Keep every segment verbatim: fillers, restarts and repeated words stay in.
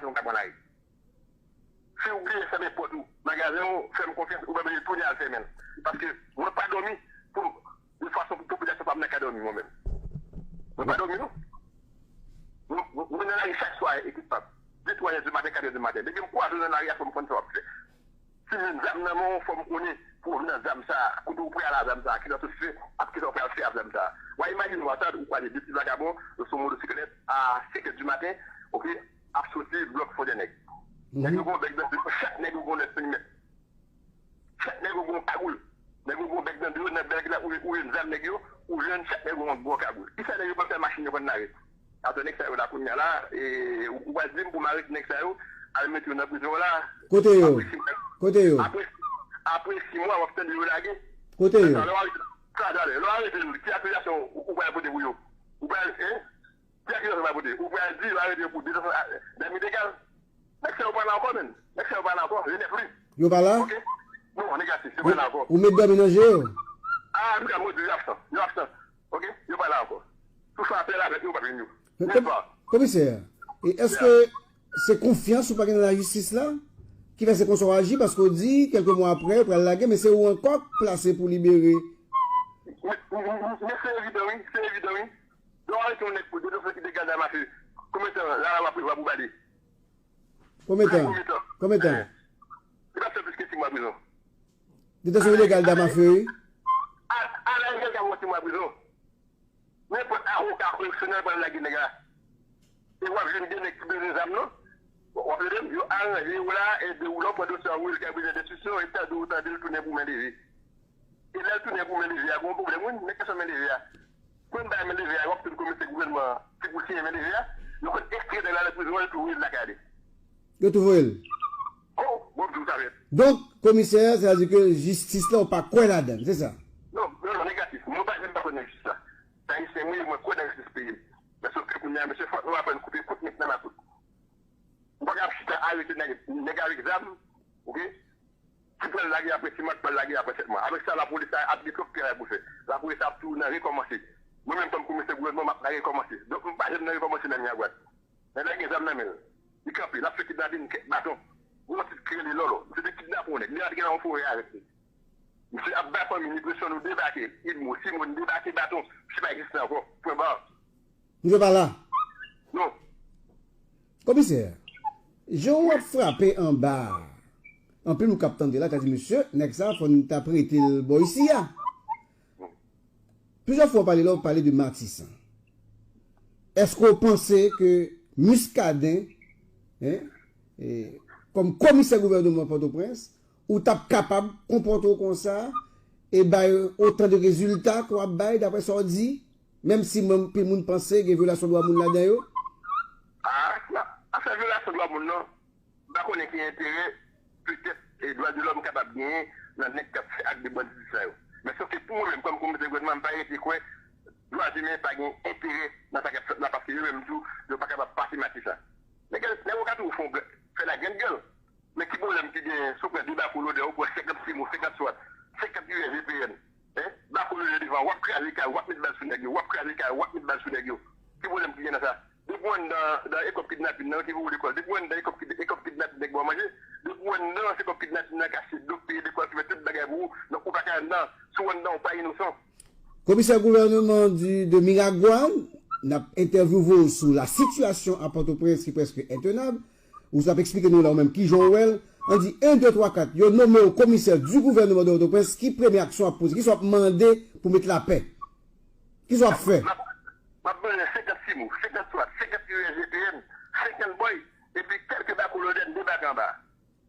nou ka pran lari. Si w bliye fèmen pòt ou, magazen w, fè m konfyans, ou pa bezwen tounen al fèmen l. Paske mwen pa dòmi pou, yon fason pou popilasyon pa m nan ka dòmi mwen menm. Mwen pa dòmi non. Mwen, mwen, mwen nan lari chak swa, ekip pa m. De twa è di maten, kat è di maten. Depi m kwaze w nan lari a, fò m konn sa w ap fè. Si w jwenn zam nan men w, fò m konnen pou w vin ak zam sa a, kote w pral ak zam sa a, kilè w sot fè, ak kisa w pral fè ak zam sa a. W a imajine w, Atad, ou kwaze de ti vagabon, yo sou motosiklèt a senk è di maten, oke, ap soti blòk Fondènèg. Nèg yo gon bèk nan do yo, chak nèg yo gon nèf milimèt. Chak nèg yo gon kagoul. Nèg yo gon bèk nan do yo, nan bèk la, ou, ou jwenn zam nèg yo, ou jwenn chak nèg yo gon, gon kagoul. Kisa nèg yo pral fè machin yo konn lage? Atò nèg sa yo la kounye a la, e, ou, ou pral di m pou m arete nèg sa yo, al mete yo nan prizon la. Kote yo? Apre si, Kote yo? Apre, apre sis mwa, w ap tande yo lage. Kote yo? Sa, lè w arete, sa, talè, lè w arete yo, ki akizasyon ou, ou pral pote pou yo? Ou pral, hein? Ki akizasyon w pral pote? Ou pral di yo arete yo pou detann a, dam ilegal? Nèg sa yo pa la ankò, menn. Nèg sa yo pa la ankò. Yo nèt li. Yo pa la? Ok? Non, negatif. Yo pa la ankò. Ou met dòmi nan je yo? Ah, an tou ka, mwen di yo absan. Yo absan. Ok? Yo pa la ankò. Sou sa, apèl avèk yo, pa vin yo. Men, Nèt pa. Komisè, e èske se konfyans ou pa gen nan lajistis la ki fè se konsa w aji, paske w di, kèlke mwa apre, yo pral lage, men se ou ankò k plase pou libere? Men, men, men, men se evidan, wi. Se evidan, wi. Lè w arete yon nèg pou detann ilegal dam afe, konbyen tan lalwa prevwa pou ba li? Konbyen tan? Konbyen tan? Konbyen tan? Eh. Li pa fè plis ke sis mwa prizon. Detansyon ilegal dam afe, wi. A, a la, li ka fè sis mwa prizon. Nenpòt avoka koreksyonèl pral lage nèg la. E w ap jwenn de nèg ki bezwen zam nan. W ap tande m? Yo aranje yo la, e de ou la, w pran dosye a, ou voye l kabinè denstriksyon, e tande ou tande l tounen pou men leve. E lè l tounen pou men leve a, gen yon pwoblèm, wi, men kesyon men leve a. Pou m bay men leve a, w ap tann komisè gouvènman an, se pou siyen men leve a, yo konn ekstrè nèg la nan prizon an, epi voye l lakay li. Yo tou voye l. Oh, bon, m di w sa nèt. Donk, komisè, sa vle di ke jistis la, ou pa kwè ladan l, se sa? Non, non, non, negatif. Mwen pa janm pa kwè nan jistis la. Se Ayisyen m ye, mwen kwè nan jistis peyi m. Men sof ke kounye a, mesye, fòk nou aprann koupe kout nèg nan makout. Ou pa ka ap chita arete nèg, nèg avèk zam, ok? Ki pral lage apre sis mwa, ki pral lage apre sèt mwa. Avèk sa, lapolis la ap gen twòp travay pou fè. Lapolis la ap toujou nan rekòmanse. Mwen menm, kòm komisè gouvènman, m ap nan rekòmanse. Donk, m pa janm nan rekòmanse nan men a dwat. Nèg la gen zam nan men l. Li kanpe, l ap fè kidnapin, kèk baton. Yon ti k rele Lòlò. Misye te kidnape yon nèg. Li al gen nan yon forè avèk li. Misye ap bay fanmi li presyon, nou debake. Idmo, Simòn debake, baton. Misye pa egziste ankò. Pwen ba. Misye pa la. Non. Komisè, jan w ap frape anba a, anpil moun k ap tande la ka di, mesye, nèg sa, fò n t ap rete l bò isi a. Plizyè fwa w pale la, w pale de Matisan. Èske w panse ke Muscadin, hein, e, kòm komisè gouvènman Pòtoprens, ou t ap kapab konpòte w konsa e bay otan de rezilta ke w ap bay, daprè sa w di, menm si moun, anpil moun panse gen vyolasyon dwa moun ladan yo? Ah, afè vyolasyon dwa moun nan, m pa konnen ki enterè, petèt, e dwa de lòm kapab genyen nan nèg k ap fè ak de banditis sa yo. Men sòf ke pou mwen menm, kòm komisè gouvènman, m pa rete kwè dwa imen pa gen enterè nan sa k ap fèt la, paske yo menm tou, yo pa kapab pase Matisan. Nèg, nèg yo ka toujou fè yon gè-, fè lagrenn gèl. Men ki pwoblèm ki genyen si w pran de bako lodè, ou pran senkant simo, senkant swat, senkant U S G P N, hein? Bako lodè devan, w ap kraze kay, w ap met bal sou nèg yo, w ap kraze kay, w ap met bal sou nèg yo. Ki pwoblèm ki gen nan sa? Depi w anndan, dan ekòp kidnapin nan, yo ki pou w lekòl. Depi w anndan ekòp kid-, ekòp kidnapin nèg ba w manje. Depi w anndan, se kòp kidnapin nan k achte dlo, k peye lekòl, ki fè tout bagay pou ou. Donk, ou pa ka anndan. Si w anndan, ou pa inosan. Komisè gouvènman di, de Miragwàn, n ap entèvyouve w sou la sitiyasyon a Pòtoprens ki prèske entenab. Ou ap eksplike nou la ou menm kijan w wè l. Ann di, en, de, twa, kat, yo nonmen w komisè du gouvernement de Port-au-Prince, ki premye aksyon w ap poze? Kisa w ap mande pou met lapè? Kisa w ap fè? M ap, m ap mande senkant simo, senkant swat, senkant U S G P N, senkant bòy, epi kèlke bako lodè n debake anba.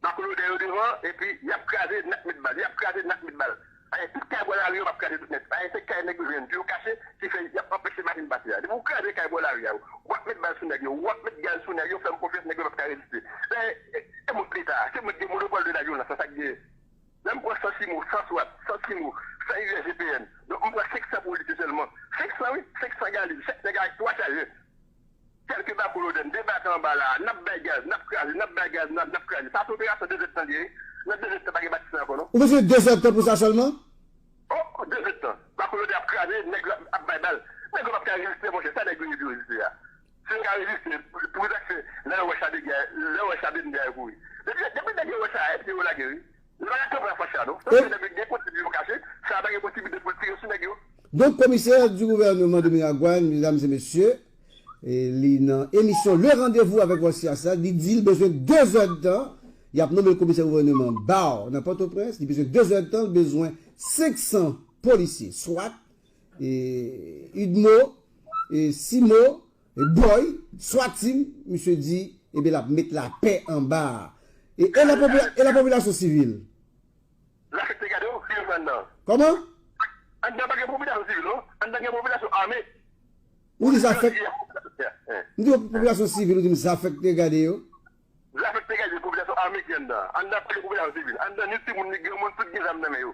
Bako lodè yo devan, epi y ap kraze, n ap met bal, y ap kraze, n ap met bal. Ayen, tout kay bò lari yo, m ap kraze tout nèt. Ayen, se kay nèg yo jwenn, pou yo kache, ki fè y ap anpeche machin pase a. Depi w kraze kay bò lari a, w ap met bal sou nèg yo, w ap met gaz sou nèg yo, fè m konfyans, nèg yo p ap ka reziste. E, e, e mwen k Leta a, se mwen k gen monopòl de lavyolans, sa k genyen. Lè m pran san simo, san swat, san simo, san U S G P N. Donk, m pran senk san pou lite sèlman. Senk san, wi, senk san galil. Chak nèg avèk twa chajè. Kèlke bako lodè n debake anba la a, n ap bay gaz, n ap kraze, n ap bay gaz, n ap, n ap kraze. Sa se operasyon de zèdtan li ye, wi. Nan de zèdtan, pa gen Matisan ankò, non. Ou bezwen de zèdtan pou sa sèlman? Oh, de zèdtan. Bako lodè ap kraze, nèg la ap bay bal. Nèg yo p ap ka reziste, monchè. Sa nèg yo ye pou yo reziste a? Si yo ka reziste, pou, pou reziste, Lè yo wè sa de gè, lè yo wè sa de gè yo kouri. Depi, depi nèg yo wè sa, epi yo lage, wi. Yo pa ka kanpe anfas sa, non. Paske nèg yo gen posibilite pou kache, sa pa gen posibilite pou l tire sou nèg yo. Donk, komisè di gouvènman de Miragwàn, medam e mesye, e li nan emisyon Le Rendez-vous avec Volcy Assad, li di l bezwen de zè d tan, y ap nonmen l komisè gouvènman ba w nan Pòtoprens, li bezwen de zè d tan, l bezwen senk san polisye, swat, e, UDMO, e, CIMO, e, BOY, swat team, misye di, ebyen, l ap met lapè anba a. E, e la popila-, e la popilasyon sivil? Zafèk te gade w, ki yo anndan? Kòman? Anndan pa gen popilasyon sivil, non. Anndan gen popilasyon ame. Ou di zafèk, m di w popilasyon sivil, ou di m zafèk te gade yo? Zafèk te gade popilasyon ame ki anndan. Anndan pa gen popilasyon sivil. Anndan ni timoun, ni granmoun, tout gen zam nan men yo.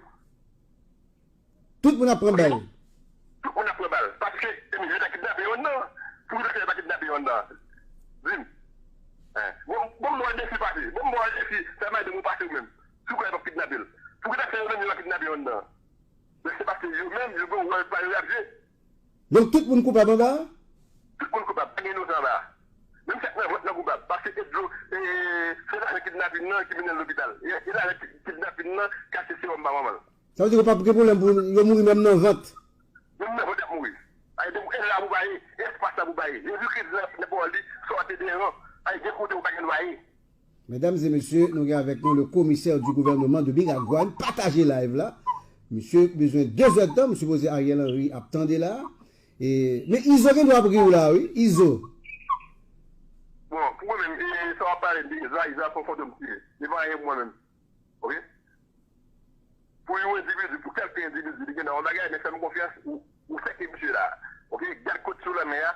Tout moun ap pran bal. Tout moun ap pran bal. Paske, e, yo ta kidnape yo anndan. Pou yo ta kidnape yo anndan. Di m. Bon, bon, m ba w defi pase. Bon, m ba w defi. Fè madanm ou pase ou menm. Si w kwè y ap kidnape l. Pou ki ta fè yo menm yo pa kidnape yo anndan? Men se paske yo menm, yo gen wòl pa yo y ap jwe. Donk, tout moun koupab anba a? Tout moun koupab. Pa gen inosan anba a. Menm sa k nan vant nan koupab. Paske e dlo, e, se lajan kidnapin nan ki mennen l lopital. E, e lajan ki-, kidnapin nan k achte sewòm ba manman l. Sa vle di yo p ap gen pwoblèm pou yo mouri menm nan vant. Menm nan vant y ap mouri. Ay, de, e la pou bay, espas la pou bay. Jezi Kris nan, nan pawòl li, sa w te devan. Ay, gen kote ou pa gen dwa ye. Medam e mesye, nou gen avèk nou le commissaire du gouvernement de Miragwàn. Pataje live la. Misye bezwen de zè d tan, m sipoze Ariel Henry ap tande la. E, men Izo gen dwa ap ri w la, wi. Izo. Bon, pou mwen menm, e, sa w ap pale de Izo a, Izo a se yon fantom li ye. Li pa anyen pou mwen menm. Oke? Pou yon endividi, pou kèlke endividi, li gen nan yon bagay, men fè m konfyans, ou, ou sèke misye la. Oke? Gad kot sou lanmè a,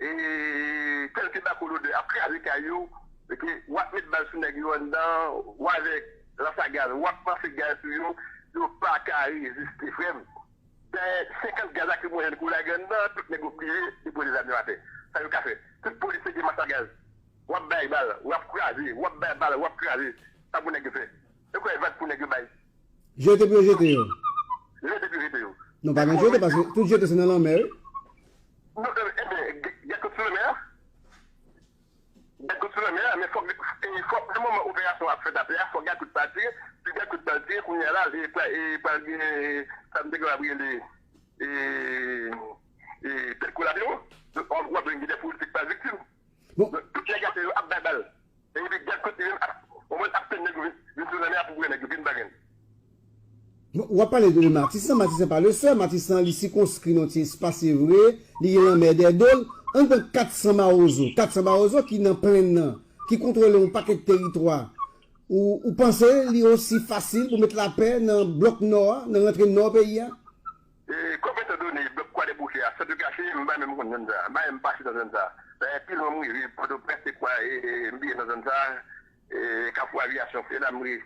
e kèlke bako lodè ap kraze kay yo, oke? W ap met bal sou nèg yo anndan, w avèk lans a gaz, w ap lanse gaz sou yo, yo pa ka reziste, frè m. Dayè, senkant gaz lakrimojèn ke w lage anndan, tout nèg yo kriye, depoze zam yo atè. Sa yo ka fè? Tout polisye gen mas a gaz. W ap bay bal, w ap kraze, w ap bay bal, w ap kraze. Sa pou nèg yo fè? E kwè vag pou nèg yo bay? Jete pou yo jete yo. Jete pou yo jete yo. Non, pa gen jete, paske tout jete se nan lanmè, wi. Non, e, ebyen, gad kot sou lanmè a. Gad kot sou lanmè a, men fòk, e, fòk nan moman operasyon ap fèt atè a, fòk gad kot pa tire, si gad kot pa tire, kounye a la, e, pral, e, pral gen, e, sa m te kapab rele, e, e, tèt kolatero, w ap, w ap gen de politik pa viktim. Bon. Tout nèg atè yo ap bay bal. Epi gad kot li menm ap, ou menm ap tann nèg yo vin, vin sou lanmè a pou pran nèg yo, vin bagay. Bon, w ap pale de Matisan, Matisan pa le sèl, Matisan li sikonskri nan ti espas, se vre, li gen lanmè dèyè do l. Ann pran kat san mawozo, kat san mawozo ki nan plenn nan, ki kontwole yon pakèt teritwa. Ou, ou panse li osi fasil pou met lapè nan blòk nò a, nan rantre nò peyi a? E, kòm etan done blòk Kwadèbouke a, Sante Kache, m pa menm konn zòn sa a, m pa menm pase nan zòn sa a. Dayè, pi lwen m rive, Pòtoprens, se kwa, e, e, m vire nan zòn sa a, e, Kafou Aviyasyon, se la m rive.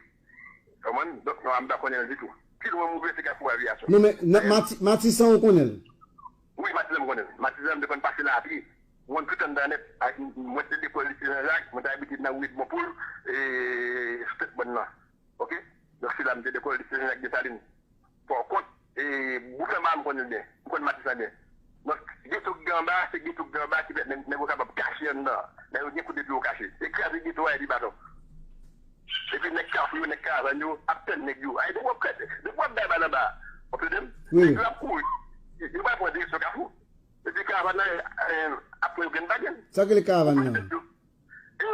Konprann? Donk, non, m pa konnen l ditou. Pi lwen m rive, se Kafou Aviyasyon. Non, men, nan Mati-, Matisan, ou konnen l? Wi, Matisan, m konnen l. Matisan, m te konn pase la a pye. Mwen, tout anndan nèt, ak, mwen te lekòl Lise Jan Jak, mwen te abite nan ri Edmond Pool, e, sou tèt bòn nan. Oke? Donk, se la m te lekòl, Lise Jan Jak Desalin. Pòkont, e, bout anba a m konnen l byen. M konn Matisan byen. Donk, geto k gen anba a, se geto k gen anba a ki fè nèg, nèg yo kapab kache anndan. Nèg yo gen kote pou yo kache. E kraze geto a epi baton. Epi nèg Kafou yo, nèg Karavàn yo, ap tann nèg yo. Ay, depi w ap kraze, depi w ap bay bal anba a, w ap tande m? Wi. Nèg yo ap kouri. Yo pral pran direksyon Kafou. Epi Karavàn nan, e, ap pran yo grenn pa grenn. Sa k rele Karavàn nan? E,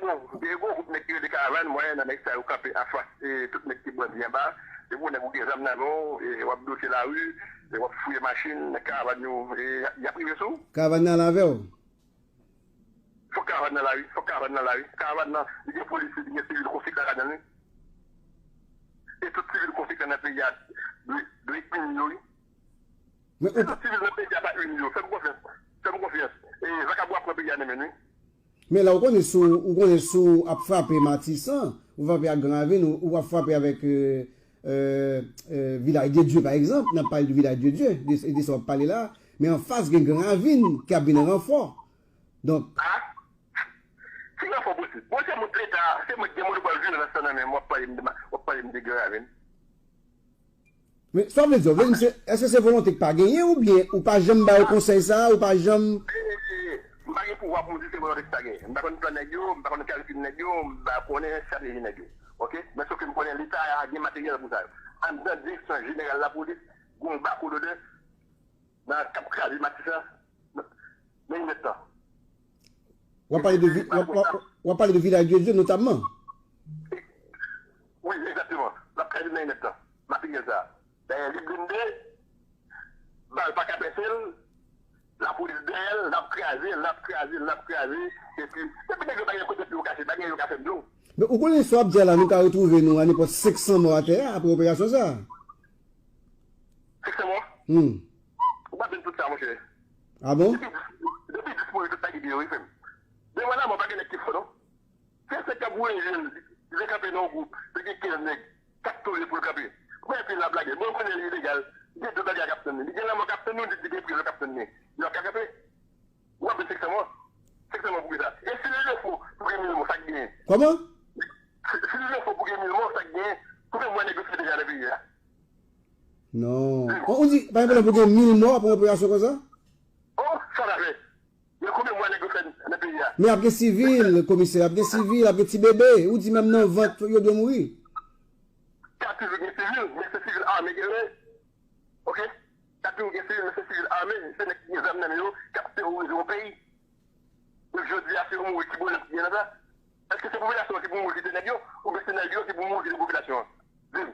bon, gen yon gwoup nèg ki rele Karavàn, mwen, nan nèg sa yo kanpe anfas, e, tout nèg ki bandi anba. Depi yon nèg ou gen zam nan men w, e, w ap bloke lari, e, w ap fouye machin, nèg Karavàn yo, e, y ap rive sou ou. Karavàn nan al avè w? Fòk Karavàn nan la wi, fòk Karavàn nan la wi. Karavàn nan, li gen polisye, li gen sivil konsektan ladan l wi. E tout sivil konsektan nan peyi a dwe, dwe ini yo wi. Men ou pa... Tout sivil nan peyi a pa ini yo. Fè m konfyans. Fè m konfyans. E vakabon ap pran peyi a nan men n wi. Men la, ou konnen si w, ou konnen si w ap frape Matisan, ou frape ak Gran Ravin, ou, ou ap frape avèk, euh, euh, euh, Vilaj de Dye, pa egzanp, n ap pale de Vilaj de Dye, de, de sa w ap pale la, men anfas gen Gran Ravin k ap vin an ranfò. Donk... Ah? Ki ranfò posib? Bon, se moun Leta, se mwen ki gen monopòl vyolans lan nan men m, w ap pale m de ma-, w ap pale m de Gran Ravin. Men, sa w vle di, w vle di m se, èske se volonte k pa genyen oubyen ou pa janm ba yo konsèy sa a, ou pa janm... E, e, e, M pa gen pouvwa pou m di se mwen ki ta genyen. M pa konn plan nèg yo, m pa konn kalkil nèg yo, m pa konnen estrateji nèg yo. Oke? Men sof ke m konnen Leta a gen materyèl pou sa yo. Anndan direksyon jeneral lapolis, gen yon bakou lode nan k ap kraze Matisan nan, nan yon nèt tan. W ap pale de, w ap, w ap, w ap pale de Vilaj de Dye notamman. Wi, egzakteman. L ap kraze nan yon nèt tan. Materyèl sa a. Dayè, li blende, bal pa ka pèse l, lapolis dèyè l, l ap kraze, l ap kraze, l ap kraze, epi, epi nèg yo pa gen kote pou yo kache, pa gen yo ka fè dlo. Men ou konnen sa w ap di a la, nou ka retwouve nou a nenpòt senk san mò atè a apre operasyon sa a. Senk san mò? Hmm. Ou pa jwenn tout sa, monchè. Ah bon? Depi, depi dis mouri, tout sa ki di yo, wi, frè m. Devan lanmò, pa gen nèg ki fò, non. Se sa k ap voye jèn, li kanpe nan yon gwoup, li gen kenz nèg, k ap toujou pou l kanpe. Mwen epi l ap lage, bon, konnen li ilegal, gen de bagay k ap tann li. Li gen lanmò k ap tann li, li gen prizon k ap tann li. Li p ap ka kanpe. W ap di senk san mò. Senk san mò pou kisa? E si li lefo pou gen mil mò, sa k genyen? Kòman? Si, si li lefo pou gen mil mò, sa k genyen? Konbyen mwa nèg yo fè deja nan peyi a? Non. Ou, ou di, pa gen pwoblèm pou gen mil mò apre operasyon konsa? Oh, sa n a fè. Men konbyen mwa nèg yo fè nan peyi a? Men ap gen sivil, komisè, ap gen sivil, ap gen ti bebe. Ou di menm nan vant, yo dwe mouri. Ka toujou gen sivil, men se sivil ame ki genyen. Oke? Ka toujou gen sivil, men se sivil ame, se nèg ki gen zam nan men yo, k ap teworize yon peyi. Donk, jodi a, se yon mouri ki pwoblèm ki gen nan sa. Èske se popilasyon an ki pou mouri kite nèg yo, oubyen se nèg yo ki pou mouri kite popilasyon an? Di m.